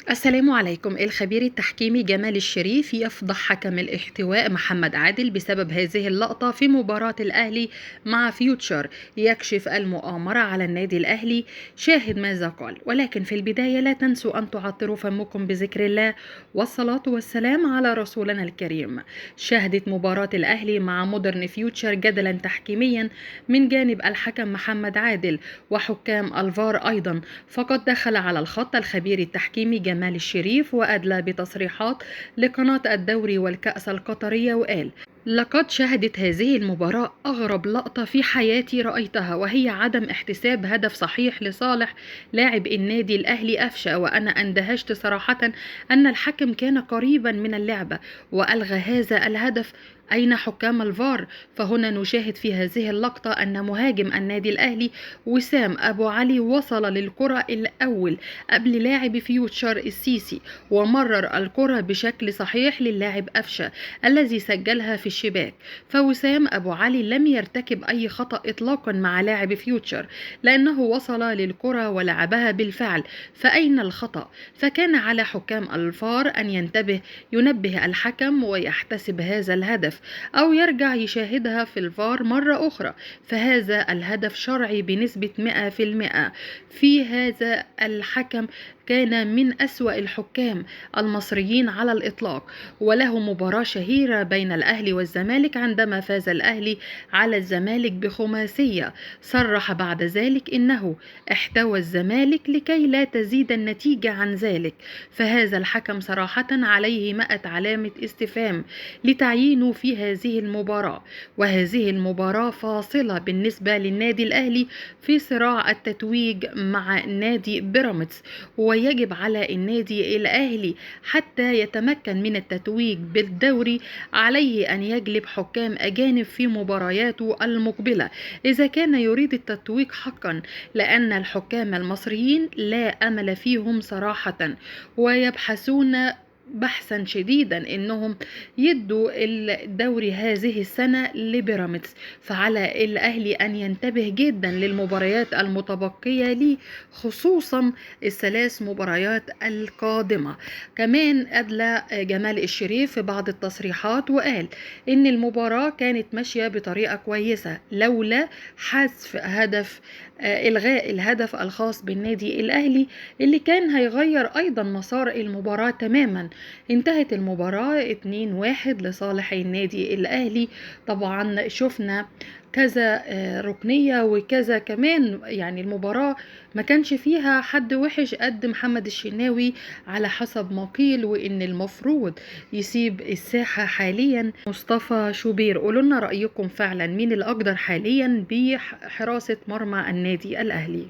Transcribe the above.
السلام عليكم. الخبير التحكيمي جمال الشريف يفضح حكم الاحتواء محمد عادل بسبب هذه اللقطة في مباراة الأهلي مع فيوتشر. يكشف المؤامرة على النادي الأهلي. شاهد ماذا قال. ولكن في البداية لا تنسوا أن تعطروا فمكم بذكر الله والصلاة والسلام على رسولنا الكريم. شهدت مباراة الأهلي مع مودرن فيوتشر جدلا تحكيميا من جانب الحكم محمد عادل وحكام الفار أيضا. فقد دخل على الخط الخبير التحكيمي جمال الشريف وأدلى بتصريحات لقناة الدوري والكأس القطرية وقال: لقد شهدت هذه المباراة أغرب لقطة في حياتي رأيتها، وهي عدم احتساب هدف صحيح لصالح لاعب النادي الأهلي أفشة، وأنا اندهشت صراحة أن الحكم كان قريبا من اللعبة وألغى هذا الهدف. أين حكام الفار؟ فهنا نشاهد في هذه اللقطة أن مهاجم النادي الأهلي وسام أبو علي وصل للكرة الأول قبل لاعب فيوتشر السيسي، ومرر الكرة بشكل صحيح للاعب أفشة الذي سجلها في الشباك. فوسام أبو علي لم يرتكب أي خطأ إطلاقا مع لاعب فيوتشر، لأنه وصل للكرة ولعبها بالفعل. فأين الخطأ؟ فكان على حكام الفار أن ينبه الحكم ويحتسب هذا الهدف، أو يرجع يشاهدها في الفار مرة أخرى. فهذا الهدف شرعي بنسبة 100%. في هذا الحكم كان من أسوأ الحكام المصريين على الإطلاق، وله مباراة شهيرة بين الأهلي والزمالك عندما فاز الأهلي على الزمالك بخماسية. صرح بعد ذلك إنه احتوى الزمالك لكي لا تزيد النتيجة عن ذلك. فهذا الحكم صراحة عليه 100 علامة استفهام لتعيينه في هذه المباراة. وهذه المباراة فاصلة بالنسبة للنادي الأهلي في صراع التتويج مع نادي بيراميدز، ويجب على النادي الأهلي حتى يتمكن من التتويج بالدوري عليه أن يجلب حكام أجانب في مبارياته المقبلة إذا كان يريد التتويج حقا، لأن الحكام المصريين لا أمل فيهم صراحة، ويبحثون بحثا شديدا انهم يدوا الدوري هذه السنة لبيراميدز. فعلى الاهلي ان ينتبه جدا للمباريات المتبقية ليه، خصوصا الثلاث مباريات القادمة. كمان ادلى جمال الشريف في بعض التصريحات وقال ان المباراة كانت ماشية بطريقة كويسة لولا حذف هدف، إلغاء الهدف الخاص بالنادي الأهلي اللي كان هيغير أيضا مسار المباراة تماما. انتهت المباراة 2-1 لصالح النادي الأهلي. طبعا شفنا كذا ركنية وكذا كمان، يعني المباراة ما كانش فيها حد وحش قد محمد الشناوي على حسب ما قيل، وإن المفروض يسيب الساحة حاليا مصطفى شوبير. قولوا لنا رأيكم فعلا مين الأقدر حاليا بحراسة مرمى النادي الأهلي.